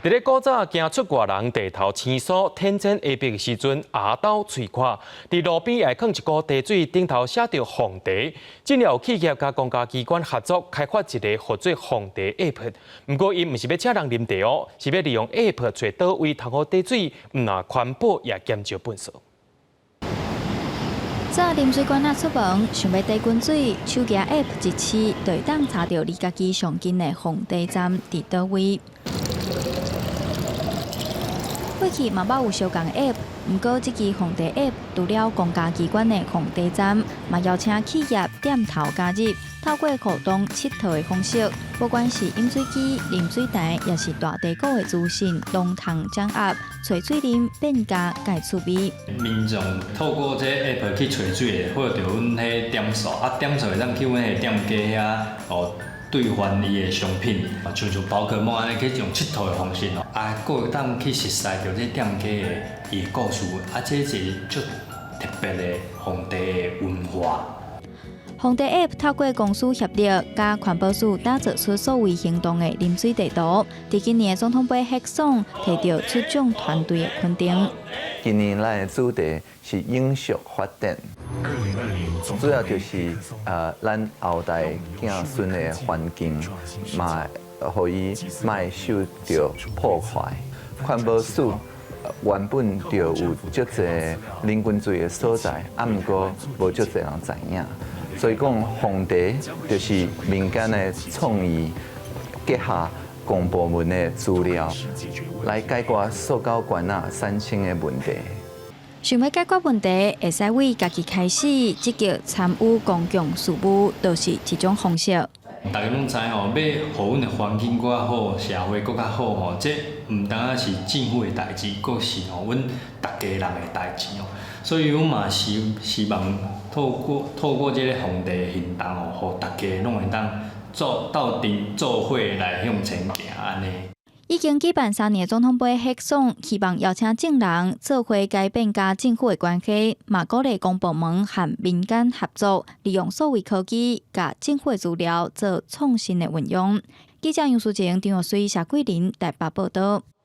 佇咧古早驚出外人地頭生疏天真下晡的時陣，喉斗喙渴，佇路邊會囥一壺茶水，頂頭寫著奉茶。這有企業佮公家機關合作開發一个號做奉茶 App。毋過，伊毋是欲請人啉茶哦，是欲利用 App 揣佗位通好茶水，毋但環保也減少垃圾。早啉水罐仔出門，想欲提滾水，手機 App 一試，就會當查著離家己上近的奉茶站佇佗位。過去嘛捌有相仝 App，毋過這支奉茶 App 除了公家機關的奉茶站，嘛邀請企業店頭加入，透過互動佚佗的方式，不管是飲水機、啉水台，抑是大茶壺的資訊，攏通掌握，揣水啉變加蓋趣味。民眾透過這 App 去揣水，會獲著阮彼點數，啊點數會當去阮彼店家遐哦兌換伊的商品，像像寶可夢按呢去用𨑨迌的方式哦，啊，閣會當去熟似著這店家的伊的故事，啊，這是足特別的奉茶的文化。奉茶 App 透過公私協力，佮環保署打造出數位行動的啉水地圖。佇今年的總統盃黑賞，提著出獎團隊的肯定。今年咱的主題是永續發展，主要就是咱後代子孫的環境嘛，予伊莫受著破壞。環保署原本就有足濟啉滾水的所在，啊，毋過無足濟人知影。所以講，奉茶就是民間的創意結合公部門的資料，來解決塑膠罐仔產生的問題。想欲解決問題，會使為家己開始積極參與公共事務，就是一種方式。大家攏知吼，欲予阮的環境閣較好，社會閣較好吼，這毋單只是政府的代誌，閣是吼阮逐家人的代誌哦。所以，阮嘛希望透過這个奉茶行動吼，予逐家攏會當做鬥陣做伙來向前行按呢。已經舉辦3年的總統盃黑賞，希望邀請眾人做伙改變佮政府的關係，嘛鼓勵公部門和民間合作，利用數位科技，共政府的資料做創新的運用。記者楊淑晴、張玉水、謝桂林台北報導。